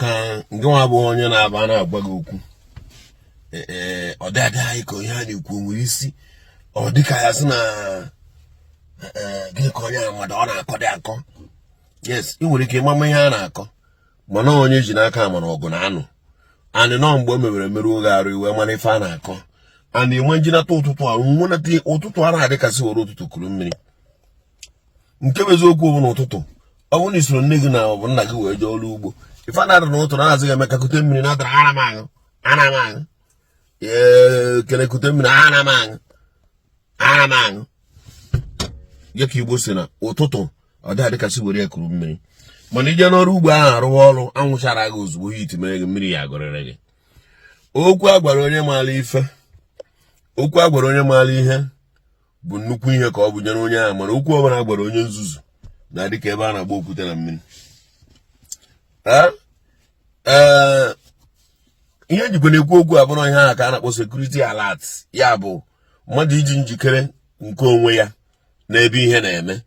Maka nke nwa bụ onye na-aba na-agwa gị okwu, ee, ọ dị adị anyị ka onye a na-ekwu nwere isi. Ọ dị ka ya sị na gịnị ka onye amada ọ na-akọ dị akọ. Yes, ị nwere ike ịmama ihe a na-akọ, mana onye ji n'aka mana ọgụ na anụ anị nọ mgbe o mewere meruo oge arụ iwe mara ife a na-akọ. And enwe njinata ụtụtụ a, nwenata ụtụtụ a na-adịkasị were ụtụtụ kuru mmiri. Nke bụ eziokwu bụ n'ụtụtụ, ọ bụrụ na isoro nne gị na ọ bụ nna gị wee jee ọrụ ugbo, ife a na-ada n'ụtụtụ na-azị gị emeka kute mmiri na-adara ana m aṅụ, ana m aṅụ, ee, kene kute mmiri, ana m aṅụ, ana m aṅụ ya. Ka Igbo si na ụtụtụ ọ dị adịkasị were ya kuru mmiri. Mana ije n'ọrụ ugbo ahụ arụwa ọrụ, anwụchara gị ozugbo, hit mere gị, mmiri ya agụrịrị gị. Okwu a gwara onye maara ife, okwu a gwara onye maara ihe bụ nnukwu ihe ka ọ bụ nyere onye ahụ. Mana okwu ọbụla a gwara onye nzuzu na-adị ka ebe a na-agba okwute na mmiri. Ee, ihe njikwa na-ekwu okwu abụrụ ihe ahụ ka a na-akpọ security alert, ya bụ mmadụ iji njikere nke onwe ya n'ebe ihe na-eme,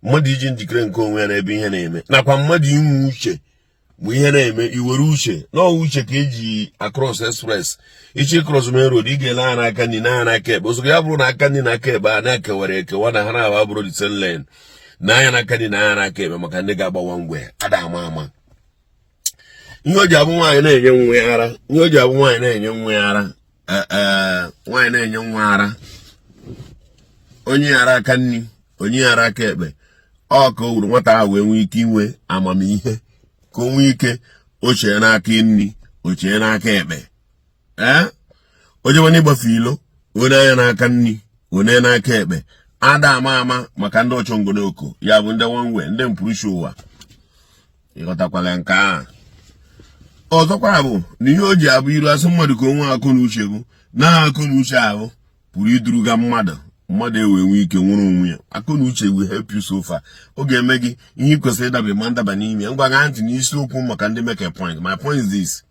mmadụ iji njikere nke onwe ya n'ebe ihe na-eme, nakwa mmadụ inwe uche mgbe ihe na-eme. Iwere uche n'ọwa uche ka eji across express. Ichi cross main road, ị ga-ele anya n'aka nri na anya n'aka ekpe. Ozugbo ya bụrụ na aka nri na aka ekpe a na-ekewara ekewa, na ha na-aba bụrụ the same lane, na anya n'aka nri na anya n'aka ekpe, maka ndị ga-agbawa ngwe ada ama ama. Ihe o ji abụ nwaanyị na-enye nwa ya ara, ihe o ji abụ nwaanyị na-enye nwa ya ara, nwaanyị na-enye nwa ara, onye ara aka nri, onye ara aka ekpe, ọ ka o wuru nwata ahụ wee nwee ike inwe amamihe, ka o nwee ike ochie n'aka nri, ochie n'aka ekpe. Ee, onye nwere ịgbafe ilo, onye anya n'aka nri, onye n'aka ekpe, ada ama ama, maka ndị ọchọngonoko, ya bụ ndị nwanwe, ndị mpụrụchi ụwa. Ịghọtakwala nke a? Ọzọkwa bụ na ihe o ji abụ iru asị mmadụ ka o nwee akọ na uche bụ na akọ na uche ahụ pụrụ iduruga mmadụ, mmadụ ewee nwee ike nwere onwe ya. Akọ na uche will help you so far. Ọ ga-eme gị ihe ị kwesịrị ịdaba ma ndaba n'ime ya. Ngwa, gaa ntị n'isiokwu maka ndị make a point. My point is this: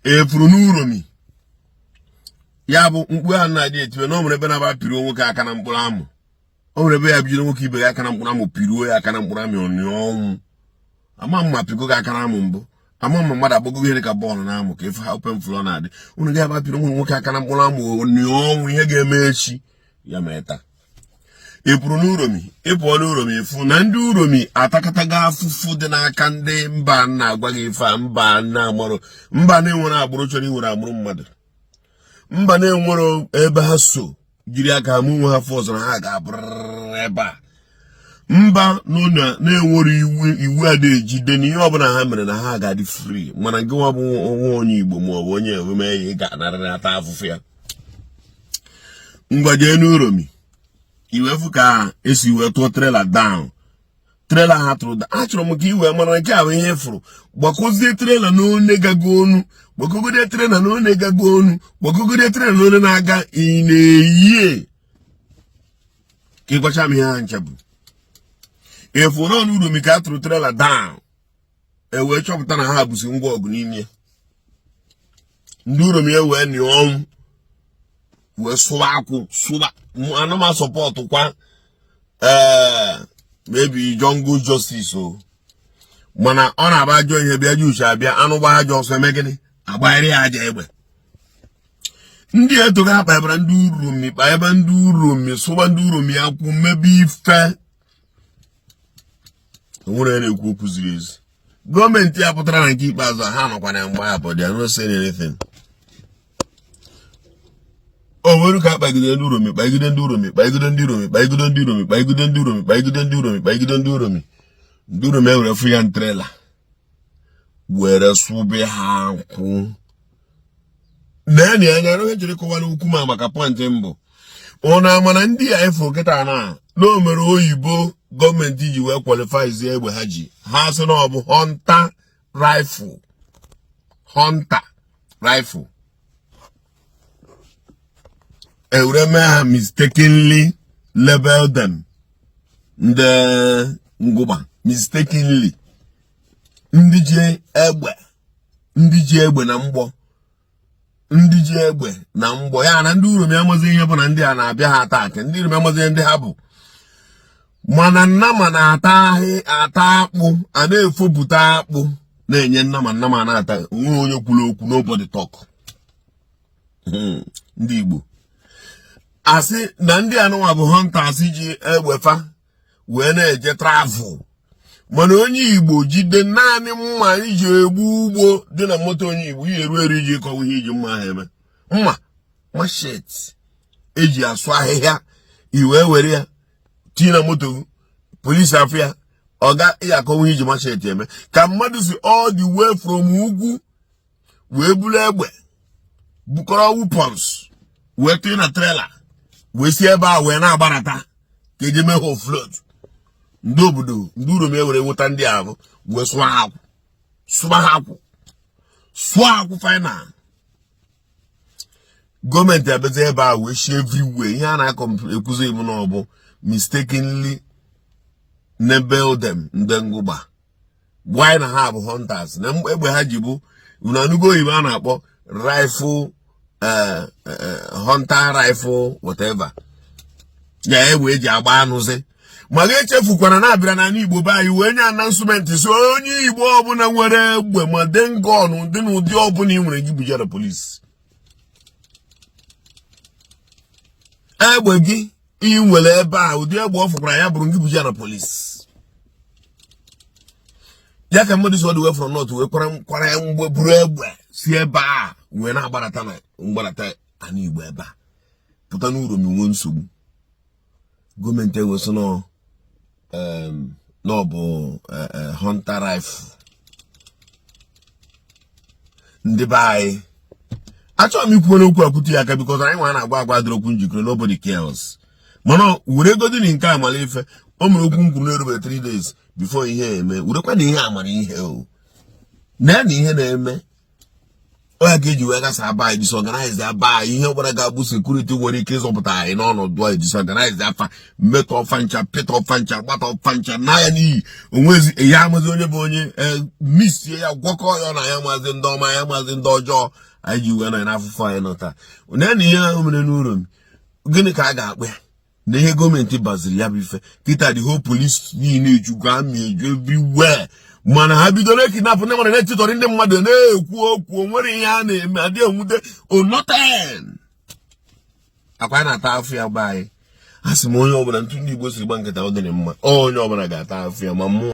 efuru n'Uromi, ya bụ mkpu a na-adị etiwe na o nwere ebe na-aba pịruo nwoke aka na mkpụrụ amụ, o nwere ebe ya bijiri nwoke ibe ya aka na mkpụrụ amụ, pịruo ya aka na mkpụrụ amụ, ọnụ ọnwụ. Ama mma pịgo gị aka na amụ mbụ, ama mma mmadụ agbago ihe dịka bọọlụ na amụ ka ife ha open floor na-adị unu ga-aba pịrị nwa nwoke aka na mkpụrụ amụ, ọnụ ọnwụ. Ihe ga-eme echi ya mee taa. Ị pụrụ n'Uromi, ị pụọ n'Uromi, ịfụ na ndị Uromi atakatago afụfụ dị n'aka ndị mba na-agwa gị ife a, mba na-amarụ, mba na-enwere agbụrụ chọrọ iwere agbụrụ mmadụ, mba na-enwere ebe ha so jiri aka ha mụ onwe ha fụ ọzọ na ha ga-abụrịrị ebe a, mba na-enwere iwu, iwu a na-ejide na ihe ọbụla ha mere na ha ga-adị free. Mana gị nwa bụ nwa onye Igbo ma ọ bụ onye emume ya, ị ga-anarịrị ata afụfụ ya. Ngwa, jee n'Uromi, iwefu ka esi wee tụọ trailer down. Trailer ha tụrụ, achọrọ m ka i wee mara nke a bụ ihe fụrụ. Gbakozie trailer n'one gago onu, gbakogode trailer n'one gago onu, gbakogode trailer n'one na-aga. Ị na-eyi ka ị gwacha m ihe ha nche bụ efu n'ọnụ. Uromi ka a tụrụ trailer down, e wee chọpụta na ha bụzi ngwa ọgụ n'ime. Ndị Uromi ewee nị ọnwụ wee sụba akwụ sụba. Anụma support kwa, ee, maybe jungle justice o, mana ọ na-aba ajọ ihe bịa ji uche abịa anụ gbaa ajọ ọsọ, eme gịnị? Agbagharị ya aja egbe. Ndị etogo akpa ndị Uromi kpa ebe ndị Uromi sụba ndị Uromi akwụ mebe ife onwere na-ekwu okwu ziri ezi. Gọọmenti ya pụtara na nke ikpeazụ ha nọkwa na mgbe ha, but they are not saying anything. O nwere ka akpagide ndị Uromi, kpagide ndị Uromi, kpagide ndị Uromi, kpagide ndị Uromi, kpagide ndị Uromi, kpagide ndị Uromi, kpagide ndị Uromi. Ndị Uromi ewere fụ ya trailer were sụbe ha akwụ na-enyi anya. Ihe jiri kọwara okwu ma maka point mbụ, ụna mana ndị a efu kịta na o mere oyibo gọọmenti ji wee qualifyzie egbe ha ji, ha sị na ọ bụ hunter rifle, hunter rifle. Ewere mee ha mistakenly label them ndị ngụgba, mistakenly ndị ji egbe, ndị ji egbe na mgbọ, ndị ji egbe na mgbọ. Ya na ndị Uromi amazi ihe bụ na ndị a na-abịa ha attack. Ndị Uromi amazi ihe ndị ha bụ, mana nnama na-ata ahị ata akpụ, a na-efopụta akpụ. Na-enye nnama nnama na-ata, onweghị onye kwuru okwu, nobody talk. Ndị Igbo asị na ndị anụnwa bụ hunters ji egbe fa wee na-eje travel, mana onye Igbo jide naanị mma iji egbu ugbo dị na moto onye Igbo, ihe eru eru iji kọwa ihe iji mma ahụ eme. Mma machete eji asụ ahịhịa, i wee were ya tinye na moto, polisi afụ ya, ọ ga ya akọwa ihe iji machete eme. Ka mmadụ si all the way from ugwu wee buru egbe, bukọrọ weapons, wee tinye na trailer, wee si ebe a wee na-agbarata ka eje mee ha offload. Ndị obodo, ndị Uromi ewere nweta ndị ahụ wee sụọ ha akwụ, sụọ ha akwụ, sụọ akwụ. Final, gọọmenti abịazi ebe a wee shi everywhere. Ihe a na-akọ ekwuzi ibu na ọ bụ mistakenly label them ndị ngụgba, why na ha bụ hunters, na egbe ha ji bụ na anụgo oyibo a na-akpọ rifle, hunter rifle, whatever ya, egbe eji agba anụzi. Ma ga echefukwana na abịara n'ala Igbo be anyị wee nye announcement si onye Igbo ọbụla nwere egbe, ma dane gun dị n'ụdị ọbụla ị nwere, gị bujere polisi egbe gị ị nwere ebe a, ụdị egbe ọ fụkwara ya bụrụ, gị bujere polisi ya. Ka mmadụ si all the way from north wee kwara kwara ya mgbe buru egbe si ebe a wee na-agbarata na mgbarata ana Igbo ebe a pụta n'Uromi nwee nsogbu. Gọọmenti ewesị na ọ bụ eh, eh, hunter rifle. Ndị be anyị, achọghị m ikwu n'okwu akwute ya aka, because anyị nwa na-agwa agwa dịrị okwu njikere, nobody cares. Mana were godin nke a mara ife o mere. Okwu m kwuru na-erube 3 days before ihe eme, werekwa na ihe a mara ihe o na na ihe na-eme onye ka eji wee gasa aba anyị, disorganize aba anyị. Ihe ọbụla ga-abụ security nwere ike ịzọpụta anyị n'ọnọdụ anyị, disorganize afa, mmetọ ọfa ncha, pịta ọfa ncha, gbata ọfa ncha na ya n'iyi onwezi ya, amazi onye bụ onye, misie ya, gwọkọ ya na ya, mazi ndị ọma ya, mazi ndị ọjọọ. Anyị ji wee nọ n'afụfụ anyị nọ taa na ihe ahụ mere n'Uromi. Gịnị ka a ga-akpọ ya na ihe gọọmenti baziri ya bụ ife kịta? The whole police niile ejugo, army eju everywhere, mana ha bidoro kidnap ndị mmadụ, na-etitọrị ndị mmadụ, na-ekwu okwu, o nwere ihe a na-eme, adị enwude onoten akwa anyị na-ata afụ ya gba anyị. A sị m onye ọbụla, ntụ ndị Igbo siri gba nkịta, ọ dịrị mma, onye ọbụla ga-ata afụ ya ma mmụọ.